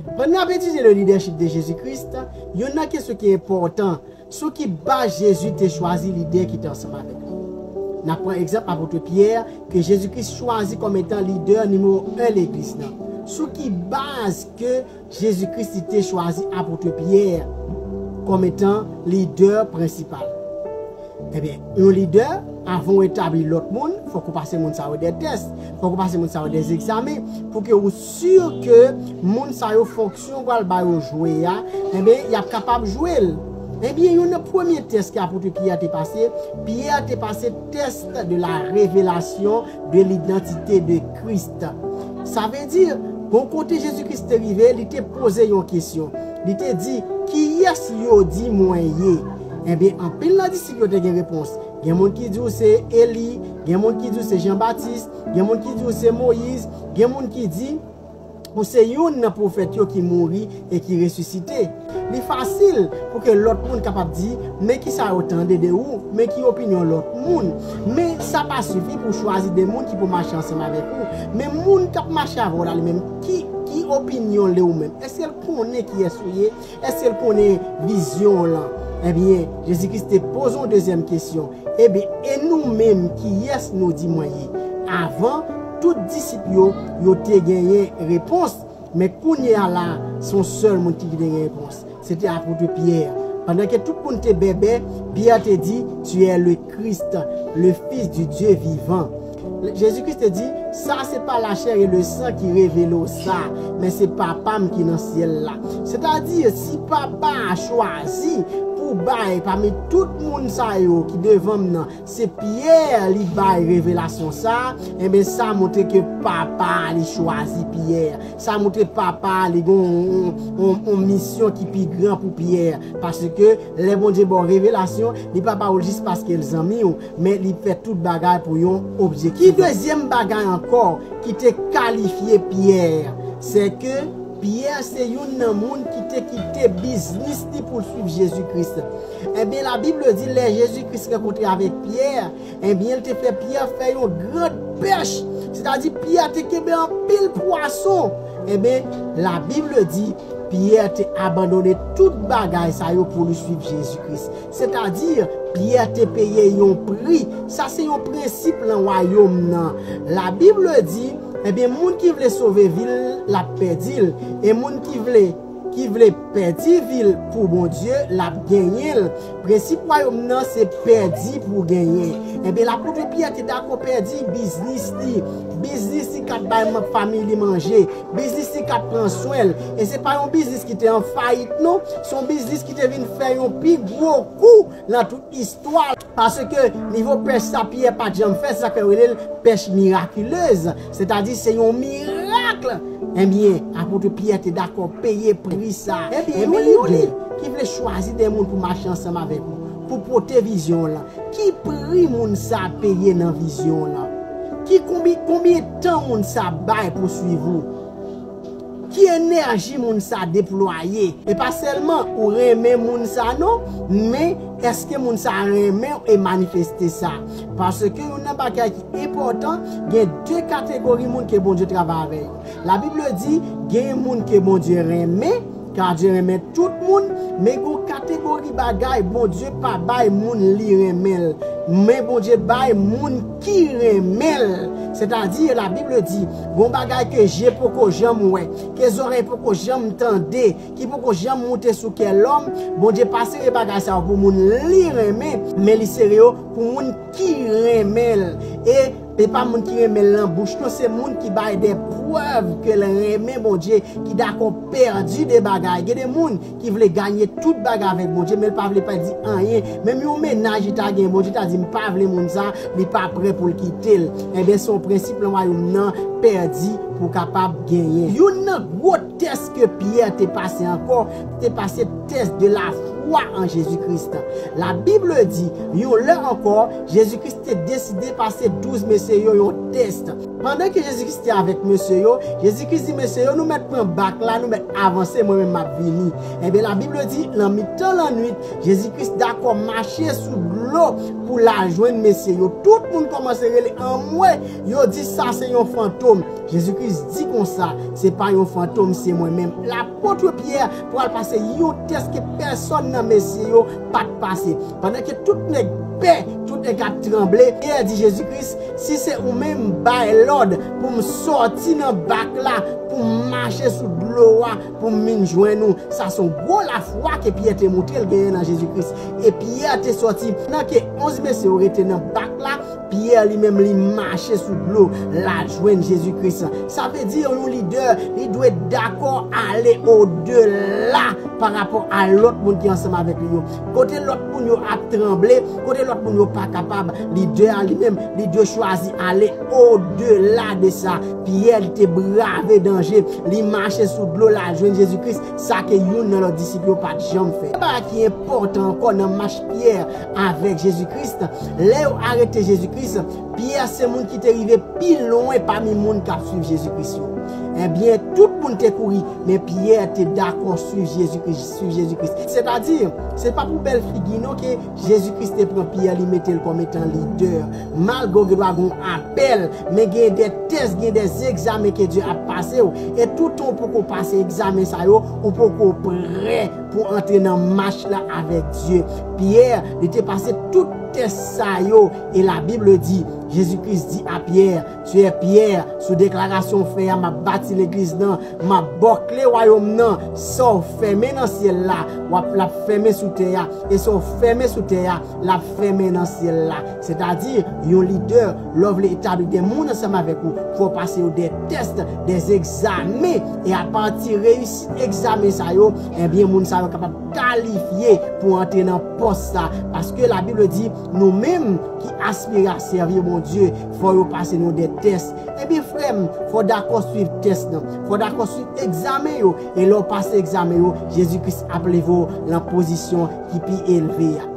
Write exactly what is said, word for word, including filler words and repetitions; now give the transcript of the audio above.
Pandan n ap etidye le leadership de Jezi Kris, youn nan kesyon ki enpòtan, sou ki baz Jezi te chwazi lidè ki te ansanm avèk li. N ap pran egzanp apot Pyè, ke Jezi Kris chwazi kòm etan lidè nimewo en legliz nan. Sou ki baz ke Jezi Kris li te chwazi apot Pyè kòm etan lidè prensipal? Ebyen, yon lidè, avan w etabli lòt moun, fòk ou pase moun sa yo de tès, fòk ou pase moun sa yo de egzamen, pou ke ou si ke moun sa yo fonksyon w pral ba yo jwe a, ebyen, y ap kapab jwe l. Ebyen, youn nan premye tès ke apot Pyè te pase, Pyè te pase tès de la revelasyon de l'identité de Christ. Sa vle di, bon kote Jezi Kris te rive, li te poze yon kesyon. Li te di, "Kiyès yo di mwen ye?" Ebyen, anpil nan disip yo te gen repons. Gen moun ki di w se Eli, gen moun ki di w se Jan Batis, gen moun ki di w se Moyiz, gen moun ki di ou se youn nan pwofèt yo ki mouri e ki resisite. Li fasil pou ke lòt moun kapab di, "Men ki sa yo tande de ou, men ki opinyon lòt moun." Men sa pa sifi pou chwazi de moun ki pou mache ansanm avèk ou. Men moun k ap mache avè w la, li menm, ki, ki opinyon l de ou menm? Èske l konnen kiyès ou ye? Èske l konnen vizyon w lan? Ebyen, Jezi Kris te poze yon dezyèm kesyon. Ebyen, e nou menm, kiyès nou di mwen ye? Avan, tout disip yo, yo te genyen repons. Men kounye a la, se yon sèl moun ki te gen repons. Se te apot Pyè. Pandan ke tout moun te bèbè, Pyè te di, "Tu es le Christ, le Fils du Dieu vivant." Jezi Kris te di, "Sa se pa lachè e lesan ki revele w sa, men se Papa m ki nan syèl la." Sètadi, si Papa a chwazi pou bay pami tout moun sa yo ki devan m nan, se Pyè li bay revelasyon sa, enben sa montre ke Papa a li chwazi Pyè. Sa montre Papa a li gen yon, yon, yon, yon misyon ki pi gran pou Pyè. Paske lè Bondye ba w revelasyon, li pa ba w l jis paske l zanmi w, men li fè tout bagay pou yon objektif. Ki dezyèm bagay ankò ki te kalifye Pyè? Se ke Pyè se youn nan moun ki te kite biznis li pou l swiv Jezi Kris. Ebyen, Labib di, lè Jezi Kris rankontre avèk Pyè, ebyen, l te fè Pyè fè yon gran pèch. Sètadi, Pyè te kenbe anpil pwason. Ebyen, Labib di, Pyè te abandone tout bagay sa yo pou li swiv Jezi Kris. Sètadi, Pyè te peye yon pri. Sa se yon prensip nan wayòm nan. Labib di, ebyen, moun ki vle sove vi l, l ap pèdi l. E moun ki vle, ki vle pèdi vi l pou Bondye, l ap genyen l. Prensip wayòm nan se pèdi pou genyen. Ebyen, lapot Pyè te dakò pèdi biznis li. Biznis li k ap bay man-, fanmi li manje. Biznis li k ap pran swen l. E se pa yon biznis ki te an fayit, non. Se yon biznis ki te vin fè yon pi gwo kou nan tout istwa l. Paske nivo pèch sa Pyè pa t janm fè, se sa k fè yo rele l pèch mirakilez. Sètadi, se yon mirak. Ebyen, apot Pyè te dakò peye pri sa. Ebyen, yon lidè ki vle chwazi de moun pou mache ansanm avèk ou, pou pote vizyon w lan, ki pri moun sa peye nan vizyon w lan? Ki konbi-, konbyen tan moun sa bay pou swiv ou? Ki enèji moun sa deplwaye? E pa sèlman ou renmen moun sa non, men èske moun sa renmen w e manifeste sa? Paske youn nan bagay ki enpòtan, gen de kategori moun ke Bondye travay avè yo. Labib di, gen moun ke Bondye renmen, ka Dye renmen tout moun, men gon kategori bagay Bondye pa bay moun li renmen l. Men Bondye bay moun ki renmen l. Sètadi, Labib di, gon bagay ke je poko janm wè, ke zòrèy poko janm tande, ki poko janm moute sou kè lòm, Bondye pa sere bagay sa yo pou moun li renmen, men li sere yo pou moun ki renmen l. E, e pa moun ki renmen l nan bouch, non, se moun ki bay de prèv ke l renmen Bondye, ki dakò pèdi de bagay. Gen de moun ki vle ganye tout bagay avèk Bondye, men l pa vle pèdi anyen. Menm yon mennaj li ta gen, Bondye ta di, "M pa vle moun sa, li pa prè pou l kite l." Ebyen, se yon prensip nan wayòm nan, pèdi pou w kapab genyen. Youn nan gwo tès ke Pyè te pase ankò, te pase tès de la fwa an Jezi Kris. Labib di, yon lè ankò, Jezi Kris te deside pase douz mesye yo yon tès. Pandan ke Jezi Kris te avèk mesye yo, Jezi Kris di mesye yo, "Nou mèt pran bak la, nou mèt avanse, mwen menm m ap vini." Ebyen, Labib di, nan mitan lannwit, Jezi Kris dakò mache sou dlo pou l al jwenn mesye yo. Tout moun kòmanse rele anmwe, yo di, "Sa se yon fantom." Jezi Kris di konsa, se pa yon fantom, se mwen menm. Lapot Pyè pral pase yon tès ke pèsòn nan Mesi yo pa t pase. Pandan ke tout nèg pè, tout nèg ap tranble, Pyè di Jezi Kris, si se ou menm, bay lòd pou m sòti nan bak la, pou m mache sou dlo a, pou m vin jwenn ou. Sa se yon gwo lafwa ke Pyè te montre l genyen nan Jezi Kris. E Pyè te sòti, pandan ke onz mesye yo rete nan bak la, Pyè li menm li mache sou dlo, l al jwenn Jezi Kris. Sa vle di yon lidè, li dwe dakò ale odela pa rapò a lòt moun ki ansanm avèk li yo. Kote lòt moun yo ap tranble, kote lòt moun yo pa kapab, lidè a li menm, li dwe chwazi ale odela de sa. Pyè li te brave danje, li mache sou dlo, l al jwenn Jezi Kris, sa ke youn nan lòt disip yo pa t janm fè. Yon bagay ki enpòtan ankò nan mach Pyè avèk Jezi Kris, lè yo arete Jezi Kris, Pyè se moun ki te rive pi lwen pami moun k ap swiv Jezi Kris yo. Ebyen, tout moun te kouri, men Pyè te dakò swiv Jezi Kris, swiv Jezi Kris. Sètadi, se pa pou bèl figi non ke Jezi Kris te pran Pyè, li mete l kòm etan lidè. Malgre w gen dwa gen yon apèl, men gen de tès, gen de egzamen ke Dye ap pase w. E toutan w poko pase egzamen sa yo, ou poko prè pou antre nan mach la avèk Dye. Pyè, li te pase tout tès sa yo. E Labib di, Jezi Kris di a Pyè, Tu es Pierre, sou deklarasyon w fè a, m ap bati legliz nan, m ap ba w kle wayòm nan, sa w fèmen nan syèl la, w ap, l ap fèmen sou tè a, e sa w fèmen sou tè a, l ap fèmen nan syèl la. Sètadi, yon lidè, lè w vle etabli de moun ansanm avèk ou, fò w pase yo de tès, de egzamen, e apati reyisit egzamen sa yo, ebyen, moun sa yo kapab kalifye pou antre nan pòs sa, paske Labib di, nou menm ki aspire a sèvi Bondye, fò yo pase nou de tès. Ebyen, frè m, fò w dakò swiv tès nan, fò w dakò swiv egzamen yo, e lè w pase egzamen yo, Jezi Kris ap leve w nan pozisyon ki pi elve a.